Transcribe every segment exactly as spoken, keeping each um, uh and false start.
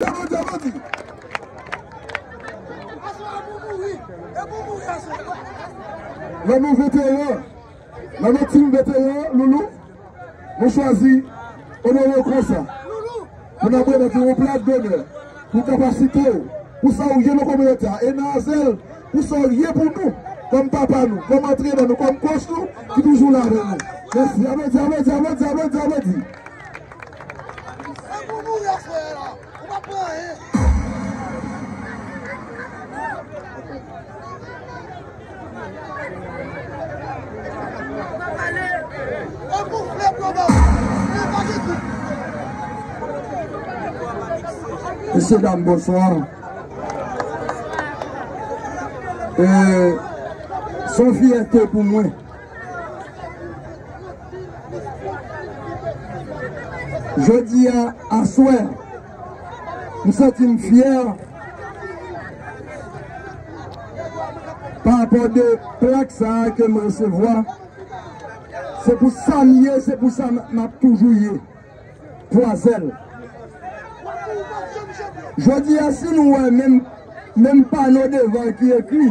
Aplodi, aplodi. Nan non veteran, nan non tim veteran, Loulou, nou chwazi onore w konsa. Pou n ap remèt ou yon plak donè pou kapasite w, pou sa w ye nan kominote a. E nan Azèl, pou sa w ye pou nou, kòm papa nou, kòm antrenè nou, kòm coach nou, ki toujou la avèk nou. Mèsi. Aplodi, aplodi, aplodi, aplodi, aplodi. Mesye dam, bonswa. E, se yon fyète pou mwen. Jodi a, aswè, m santi m fyè pa rapò de plak sa a ke m resevwa. Se pou sa m ye, se pou sa m, m ap toujou ye. Pou Azèl. Jodi a, si nou wè menm, menm pano devan ki ekri,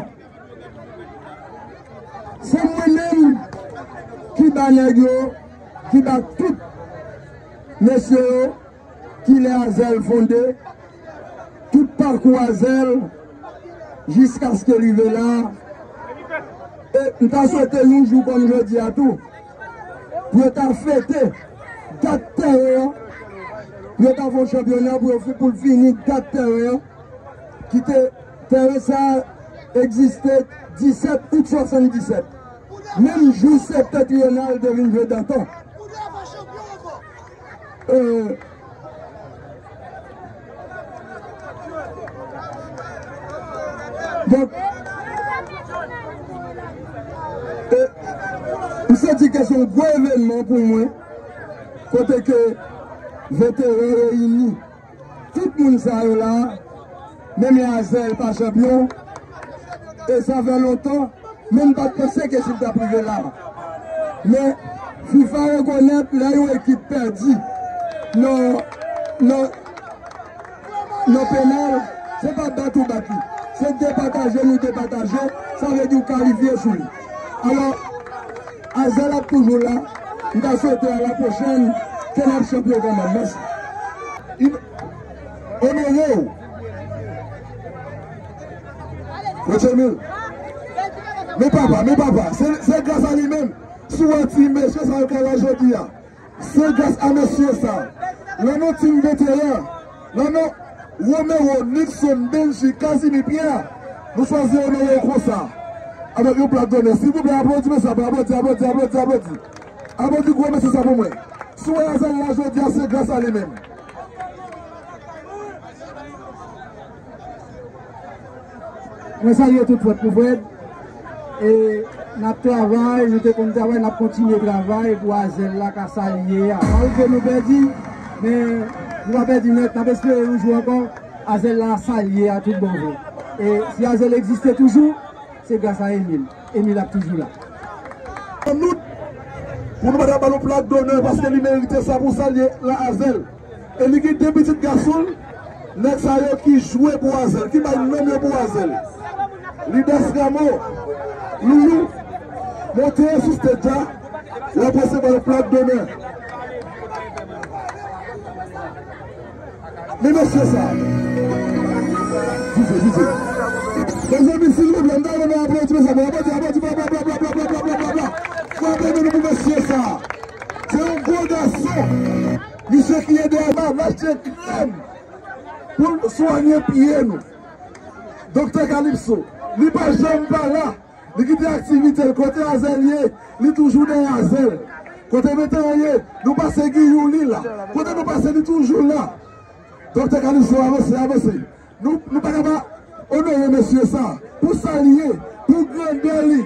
se mwen menm ki ba nèg yo, ki ba tout mesye yo, kilè Azèl fonde, tout pakou Azèl, jiskaske l rive la. E m ta swete yon jou kòm jodi a tou, pou yo ta fete dat tèren an, pou yo ta fè yon chanpyona, pou yo fi-, pou l fini dat tèren an, ki te, tèren sa a egziste disèt out swasanndisèt. Menm jou Septentrional te vin jwe dat an. E, donk, e, m santi ke se yon gwo evènman pou mwen, kote ke veteran reyini. Tout moun sa yo la, menm Azèl pa chanpyon, e sa fè lontan, men m pa t panse ke si l t ap rive la. Men, fifa rekonèt lè yon ekip pèdi nan, nan, nan penal, se pa bat ou bat li. Se depataje nou depataje, sa vle di w kalifye sou li. Alò, Azèl ap toujou la, m ta swete a la pwochèn ke n ap chanpyon kanmenm. Mèsi. Onore w. Mèt Emil. Men papa, men papa, se, se gras a li menm. Si w wè ti mesye sa yo ka la jodi a, se gras a mesye sa. Nan non tim veteran, nan non Romero, Nixon, Benji, Casimir, Pierre, nou chwazi onore w konsa. Avèk yon plak donè. Silvouplè, aplodi mesye sa, aplodi, aplodi, aplodi, aplodi. Aplodi gwo mesye sa pou mwen. Si w wè Azèl la jodi a, se gras a li menm. Mwen salye tout frè pou frè. E n ap travay, nou te konn travay, n ap kontinye travay pou Azèl la ka sa l ye a. Malgre nou pèdi, men nou pa pèdi nèt, n ap espere yon jou ankò, Azèl la sa l ye a tout bon vre. E si Azèl egziste toujou, se gras a Emil. Emil ap toujou la. Nou, pou nou pa ta ba nou plak donè, paske li merite sa pou salye la Azèl. E li gen de pitit gason l, nèg sa yo ki jwe pou Azèl, ki bay nanm yo pou Azèl. Lidas Ramo, Loulou, monte sou stage la, w ap resevwa yon plak donè. Men mesye sa. Dije, dije. Mezanmi, silvouplè, m ta renmen aplodi mesye sa. Aplodi, aplodi, bla, bla, bla. Frape men nou pou mesye sa. Se yon gwo gason. Misye ki ede a mache krèm pou l swanye pye nou. Doktè Calypso, li pa janm pa la. Li kite aktivite l. Kote Azèl ye, li toujou dèyè Azèl. Kote veteran ye, nou pase Giyouli la. Kote nou pase, li toujou la. Doktè Calypso, avanse, avanse. Nou, nou pa ka pa onore mesye sa. Pou sa li ye, pou grandè li,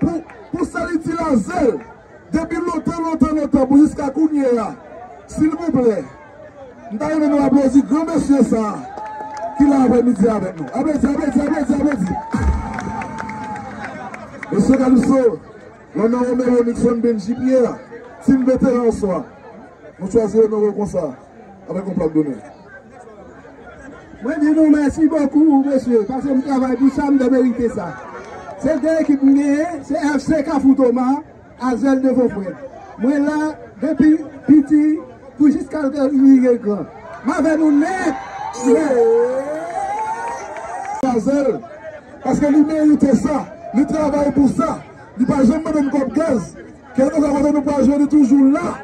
pou, pou sa li itil Azèl. Depi lontan, lontan, lontan, pou jiska kounye a. Silvouplè, m ta renmen nou aplodi gran mesye sa a ki la aprèmidi avèk nou. Aplodi, aplodi, aplodi, aplodi. Mesye Calypso, nan non Romero, Nixon, Benji, Pierre, tim veteran swa. Nou chwazi onore w konsa, avèk yon plak donè. Mwen di nou mèsi bokou, mesye, paske m travay pou sa, m te merite sa. Se de ekip m genyen, se F C Kafou Toma, Azèl Devan Frè. Mwen la depi piti pou jiska l rive gran. M avè nou nèt. Azèl, paske li merite sa, li travay pou sa, li pa janm mande m kòb gaz. Kèlkeswa kote nou pral jwe, li toujou la.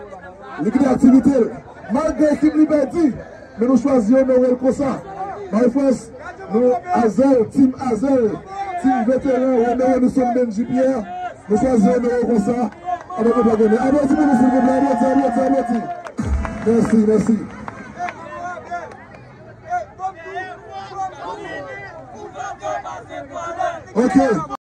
Li kite aktivite l. Malgre ekip li pèdi, men nou chwazi onore l konsa. Marie-France, nou Azèl, Team Azèl, Team Veteran, Romeo Newson Benji Pierre, nou chwazi onore l konsa. Avèk yon bagay. Aplodi pou nou, silvouplè. Aplodi, aplodi, aplodi. Mèsi, mèsi. Ok.